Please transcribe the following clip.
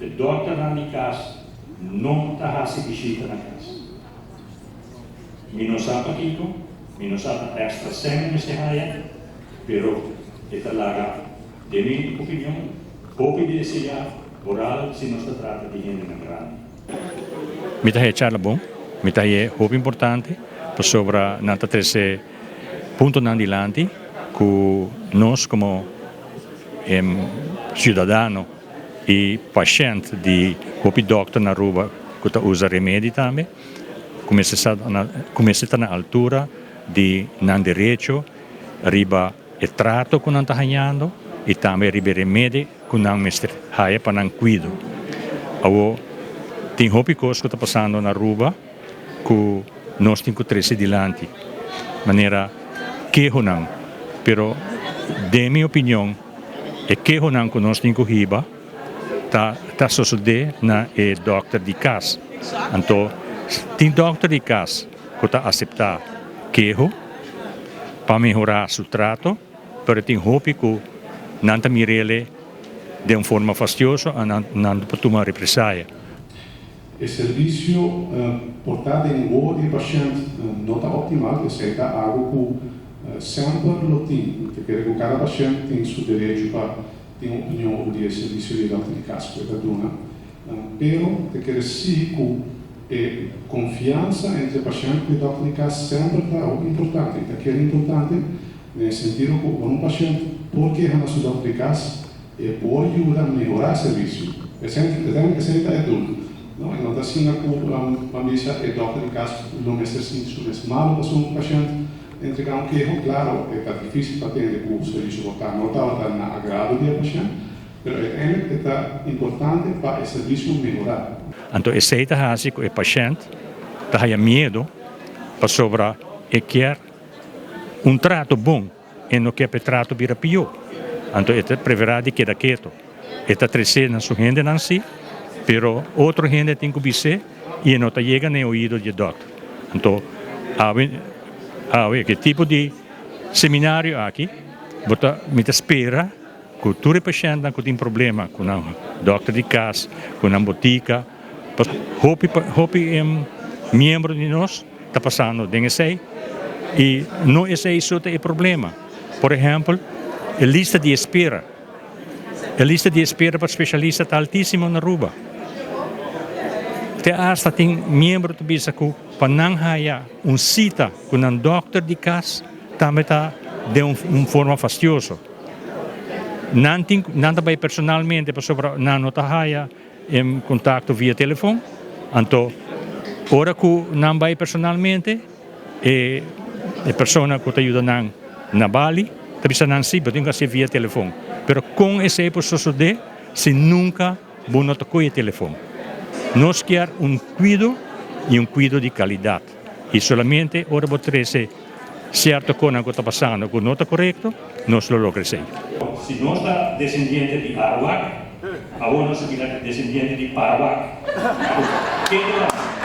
E dòkternan di kas no ta hasi bishita na kas. Mi no sa pakiko, mi no sa ta èkstra sèn mester haya, pero e ta laga, den mi opinion, hopi di deseá, vooral si nos ta trata di hendenan grandi. Mi ta haya charla bon, mi ta haye hopi importante pasobra nan ta trese puntonan dilanti ku nos komo siudadano i pashènt di hopi dòkter na Aruba ku ta usa remedi tambe ku mester sa ku mester ta na altura di nan derecho riba e trato ku nan ta hañando i tambe riba e remedi ku nan mester haya pa nan kuido. Awor tin hopi kos ku ta pasando na Aruba ku nos tin ku trese dilanti manera kehonan, pero den mi opinion e kehonan ku nos tin ku hiba ta ta sosodé na e dòkter di kas. Anto tin dòkter di kas ku ta aseptá keho pa mehorá su trato, pero tin hopi ku nan ta mir'ele den un forma fastioso a nan por tuma represaya. E servisio por ta den wowo di e pashènt no ta optimal, esei ta algu ku semper lo tin. Mi ta kere ku kada pashènt tin su derecho pa tin un opinion over di e servisio di e dòkter di kas ku e ta duna. Pero ta kere si ku e konfiansa entre e pashènt ku e dòkter di kas semper ta hopi importante. I ta kere importante den e sentido ku ora un pashènt por keha na su dòkter di kas, e por yuda mehorá e servisio. Esei ta e doel. No, e no ta asina ku ban bisa e dòkter di kas lo mester sinti su mes malu pasobra un pashènt entregá un keho. Klaro, e ta difísil pa tende ku servisio por ta no tabata na agrado di e pashènt, pero uiteindelijk e ta importante pa e servisio mehorá. Anto esei ta hasi ku e pashènt ta haya miedu pasobra e kier un trato bon. E no ke pa e trato bira pió, anto e ta preferá di keda keto. E ta tresé na su hendenan sí, pero otro hende tin ku bis'é i e no ta yega na e oido di e dòkter. Anto awe awe ku e tipo di seminario aki bo ta mi ta spera ku tur e pashèntnan ku tin problema ku nan dòkter di kas, ku nan botika, hopi hopi miembro di nos ta pasando den esei y no esei so ta e problema. Por ehempel, e lista di espera. E lista di espera pa specialista ta altisimo na Aruba. Te hasta tin miembro ta bisa cu pa nan haya un cita cu nan dokter di cas tambe ta den un forma fastioso. Nan tin nan ta bay personalmente pasobra nan no ta haya E contacto via telefon, anto ora cu nan bay personalmente e e persona cu ta yuda nan na bali ta bisa nan si bo tin cu haci via telefon, pero con esey por sosode si nunca bo no ta coge e telefon? Nos kier un cuido y un cuido di calidad y solamente ora bo trece Cierto conan cu ta pasando cu no ta corecto, nos lo logra esey. Si nos ta descendiente di Arawak, awor nos a bira descendiente di Parawak. Ken ta wak?